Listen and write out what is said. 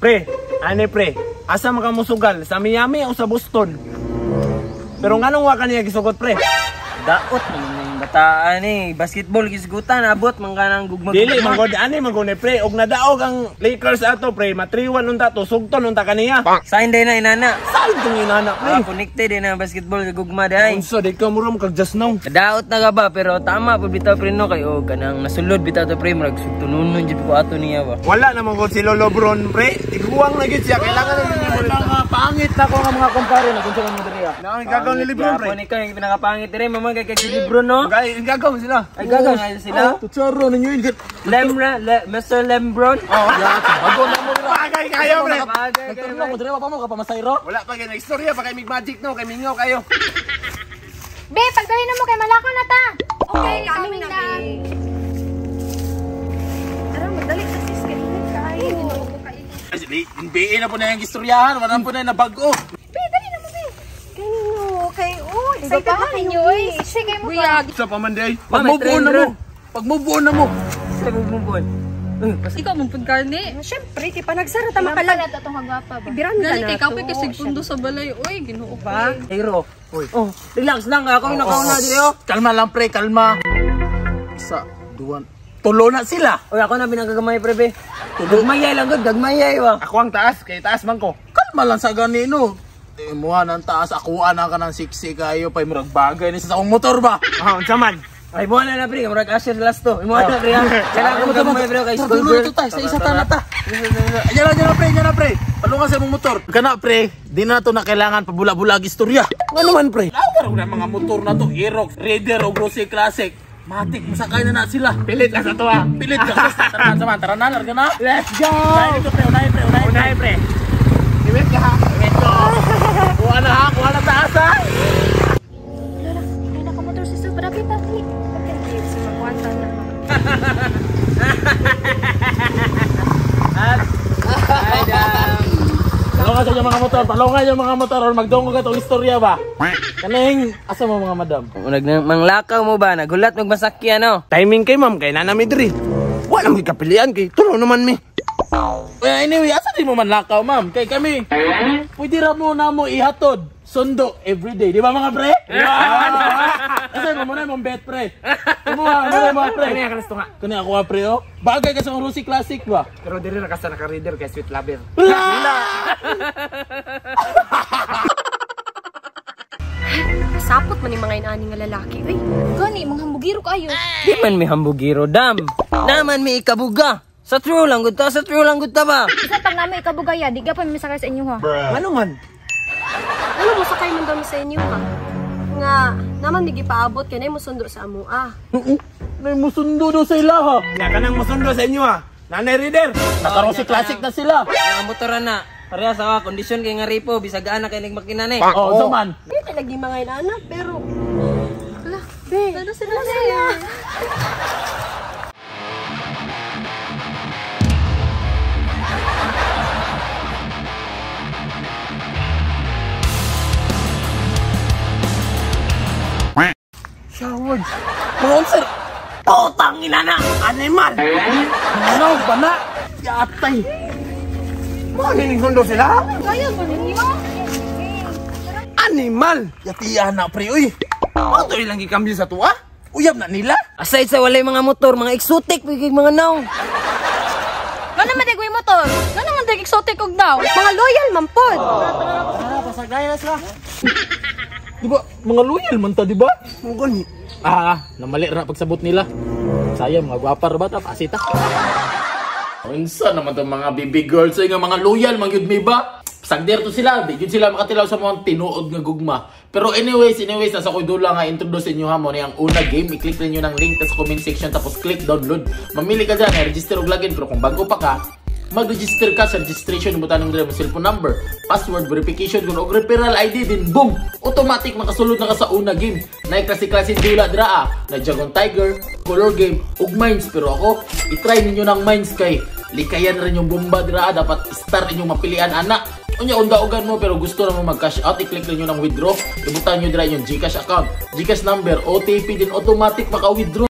Pre, ane pre, asa man ka mosugal? Sa Miami o sa Boston? Pero nganong wa ka niya gisugot, pre? Daot man yung bataan eh. Basketball gisgutan abot man ka ng gugma. Dili man gud ani man gud ni pre, og nadaog ang Lakers ato pre, ma 3-1 unta to, sugton unta kaniya. Sign day na inana. Saan tong inana, pre? Ah, connected din ang basketball kay gugma day. Unsa di ka mura kag just now? Nadaot na ka ba pero tama pud bitaw pre no kay og kanang nasulod bitaw to pre murag sugtununon jud ko ato niya ba. Wala na man gud si Lolo Bron, pre. Iguwang na gid siya, kailangan na nimo. Mga pangit na ko nga mga kumpare na kung saan mo diri ah. Naon gagaw ni Lebron, pre. Gapon ikaw yung pinakapangit dire mamang kay kay si Lebron no. Gay gagaw sila. Ay gagaw na sila. Tutsaro ninyo yun. Lemra, Le, Mr. Lembron. Oh, bago na mo dira. Bagay kayo, pre. Bagay kayo. Nagturno ko diri pa mo ka pamasayro. Wala pa kay istorya pa kay mig magic no, kay mingaw kayo. Be, pagdali na mo kay malakaw na ta. Okay, coming na, be. Tara, magdali ka sis. Kainit kayo. Ginoo ko kainit. NBA na po na yung istoryahan, wala po na yung nabago. Be, dali na mo, be. Kanino? Kay, oh, excited na Excited kayo. ninyo, oy. Sige mo pa. Buyag. Sa pa man day. Pag move on na mo. Pag move on na mo. Sa move on. Ikaw mong pagkarni. Siyempre, kay panagsara ta Makalag makalag. na to atong kagwapa ba. Ibiranda Gani na kay kapoy to. kasi pundo sa balay. Uy, ginoo ko. Ba? Hero. Uy. Oh, relax lang ako yung nakauna dire oh. Kalma lang pre, kalma. Isa, duwan. Tulo na sila. Uy, ako na pinagagamay pre be. Gagmayay lang gud, gagmayay ba. Ako ang taas, kay taas man ko. Kalma lang sa ganino. Di mo ng taas, akuha na ka ng siksi kayo, pa'y murag bagay ni sa akong motor ba? Ah, unsa man? Ay, buwan na na pre, murag Asher last to. Imo na pre. Kailangan ko gagmay pre kay school Tulo girl. to tayo, sa isa ta na ta. Yan na, yan na pre, yan na pre. Palungan sa imong motor. Kana pre, di na to na kailangan pabula-bulag istorya. Ngano man, pre? Lawar na mga motor na to, Aerox, Raider o Grocery Classic. Matik, masakay na na sila. Pilit lang sa to ah. Pilit ka, basta. Tara na, sama, tara na, larga na. Let's go! Unahin dito, pre, unahin, pre, unahin. Unahin, pre. Iwit ka ha. Iwit ko. Kuha na ha, kuha na taas ha. Wala, ay nakamotor si Sir. Padapit ta, dali. Okay, si magwanta na. Palungan sa inyong mga motor, palungan yung mga motor or magdunggo ka tong istorya ba? Kaning, asa mo mga madam? Murag manglakaw mo ba, nagulat magmasakyan no. Timing kay ma'am kay nana mi diri. Wala mi kapilian kay tulo naman mi. Well, anyway, asa di mo man lakaw, ma'am? Kay kami, pwede ra mo na mo ihatod. Sundo everyday. Di ba mga pre? Kasi mo muna mong bet, pre. Kumuha, muna mo, pre. Kani ang nga. Kani ako, pre, oh. Bagay ka sa Rusi Classic ba? Pero diri ra ka sa naka-reader kay sweet lover. Sapot man yung mga inaani nga lalaki. Uy, Gani, mga hambugiro kayo. Di man mi hambugiro dam. Naman mi ikabuga. Sa true lang gud ta, sa true lang gud ta ba. Isa pag nami ikabugaya, di ka pa mi misakay sa inyo ha. Ngano man? ano mo sakay man daw mi sa inyo ha? Nga, naman mi gipaabot kay mo sundo sa amo ah. May musundo daw sa ila, ha? Nya kanang mosundo sa inyo ha. Nanay reader. Naka Rusi Classic na sila. Ang motor na. Pareha sa kondisyon kay nga ripo bisag ana kay nagmakina ni. Oh, so man. Di kay lagi mga inaana, pero Ala, be, ano sila sila? Showered. Mga unser. Putang ina na. Animal. Ano, bana? Yatay. Mo ni sundo sila. Kaya ba ninyo? Animal. Yatian na, pre, uy. Mo to ilang gikambyo sa tuwa. Uyab na nila. Aside sa walay mga motor, mga exotic pig mga naong. Ngano man day motor? Nga naman dag exotic og daw. mga loyal man pod. Pasagay na sila. Di ba, mga loyal man ta, di ba? Mo gani. Ah, namali ra pagsabot nila. Sayang, mga gwapa ra ba ta? Pasita. Unsa naman tong mga baby girls ay nga mga loyal man gyud mi ba? Sagdir to sila, di gyud sila makatilaw sa mga tinuod nga gugma. Pero anyways, nasa koy dula nga introduce inyo ha mo ni ang una game, i-click ninyo ng link sa comment section tapos click download. Mamili ka dyan, register og login pero kung bago pa ka, mag-register ka sa registration, butan mo mo cellphone number, password, verification, kung og referral ID din, boom! Automatic makasulod na ka sa una game. Nay klase-klase dula dra ah, na Dragon Tiger, Color Game, ug Mines. Pero ako, i-try ninyo ng Mines kay likayan rin yung bomba dra ah, dapat star inyong mapilian ana. Unya unda-ugan mo pero gusto na mo mag-cash out, i-click ninyo ng withdraw, ibutan nyo dra yung GCash account, GCash number, OTP din automatic maka-withdraw.